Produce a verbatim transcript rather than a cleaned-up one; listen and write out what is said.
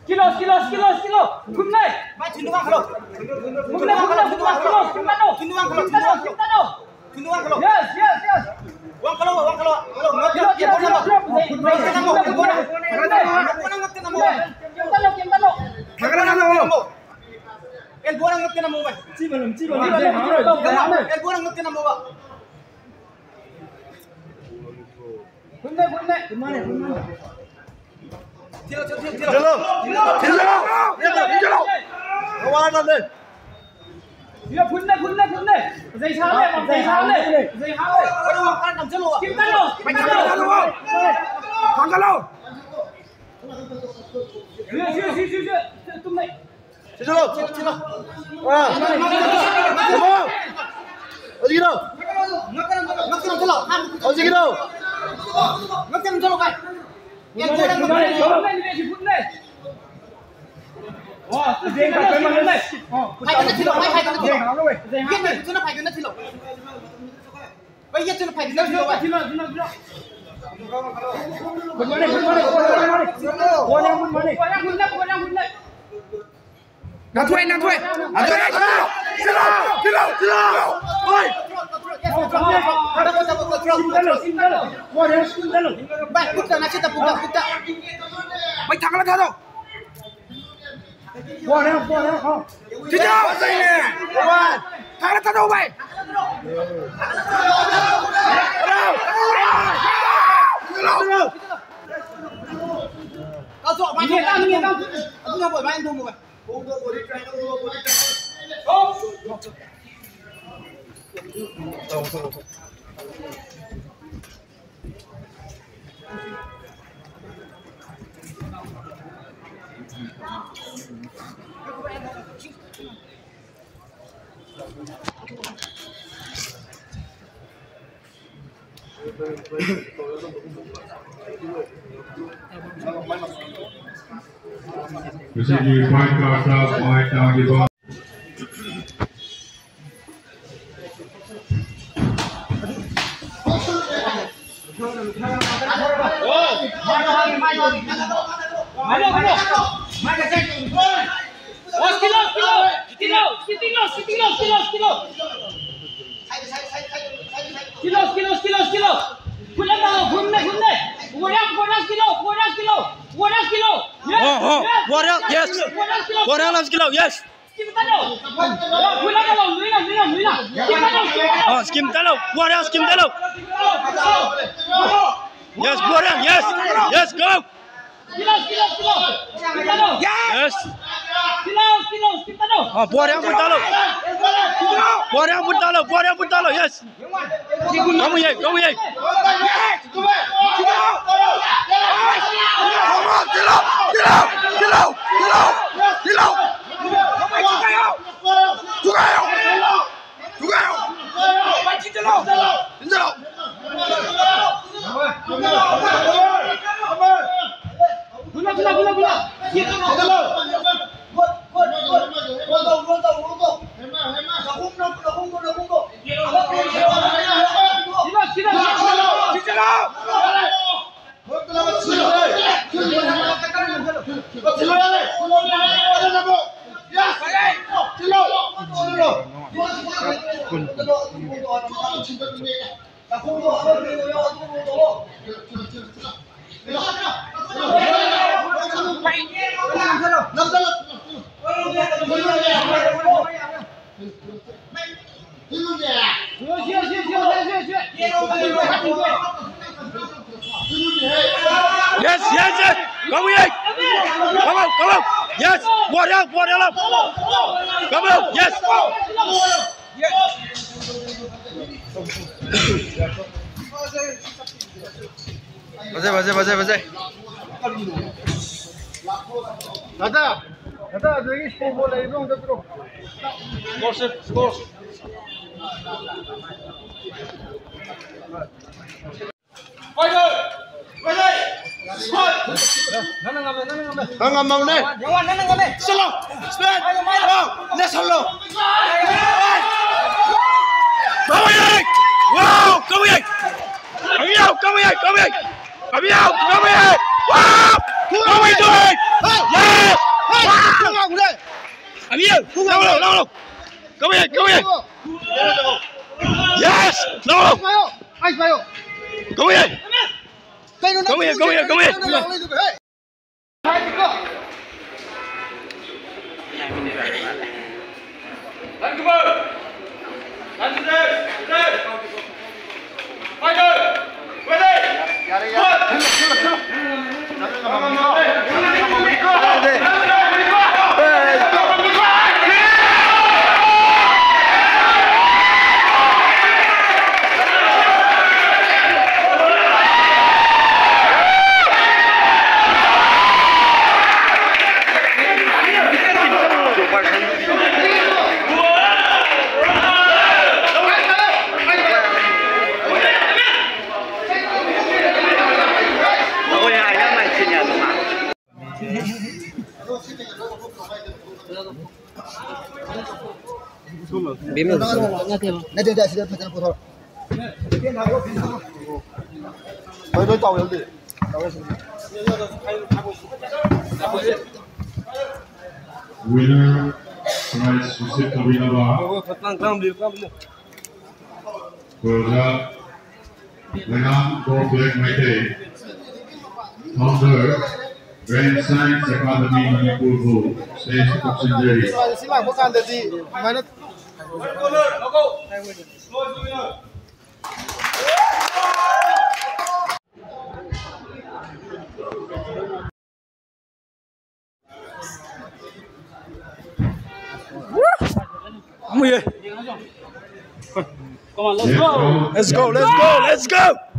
Kilo, kilo, kilo, kilo. Kumne. Kumne, kumne, kumne, kilo. Kim talo. Kim talo, kim talo. Yes, yes, yes. Kilo, kilo, kilo, kilo. Kim talo, kim talo. Elbow nang ngat kena mo, bai. Elbow nang ngat kena mo, ba. Thilo, thilo, thilo, thilo. Thilo. Thilo. Thilo. Kawan na de. Yo, phun de, phun de, phun de. Zai sa le, zai sa le, zai sa le. Pai wang kan nam thilo. Kim talo, kim talo. Thang talo. Yo, yo, yo, yo, yo. Tum de. Thilo, thilo, thilo. Ah. Thilo. Ozigiro. Ozigiro. Good morning, good morning, good morning, good morning. Good morning, good morning. Nangthui, nangthui. Nangthui, nangthui. Thilo, thilo, thilo. Oi. Bai, pukta, nasi ta pukta, pukta. Bai, thangla thado. Thilo, thangla thado, bai. Thilo. Thilo. Thilo. Skill low, skill low. Skill low, skill low, skill low, skill low, skill low. Skill low, skill low, skill low, skill low. Put up now, put up, put up. Warrior, warrior, skill low, warrior, skill low. Yes, warrior, yes. Warrior, skill low, yes. Skill low. Put up now, nuina, nuina, nuina. Skill low, skill low. Oh, skill low. Warrior, skill low. Yes, warrior, yes. Yes, go. Yes. Ah, buat yang pun talo. Buat yang pun talo, buat yang pun talo, yes. Kamu ye, kamu ye. Tilo, tilo, tilo, tilo. Tilo. Tilo. Guna, guna, guna, guna. Sila, sila, sila. Yes, yes, yes. Come here. Come on, come on. Yes. Buat yang, buat yang. Come on. Yes. Bajai, bajai, bajai, bajai. Dada, dada, dada, score board lagi, bro, dada, bro. Score sheet, score sheet. Nang ngam ne. Solo. Spin. Go. Let's go. Come here, come here. Come here, come here. Wow! Come here, do it. Yes! Wow! Come here. Come here. No, no, no, no. Come here, come here. Yes! No, no. Come here. Come here, come here, come here. Winner prize receive kabinaba. Kuja, Lengam Gold Flag Meitei, founder, Grand Science Academy Manipur gu stage subsidiary. Come on, let's go. Let's go, let's go, let's go.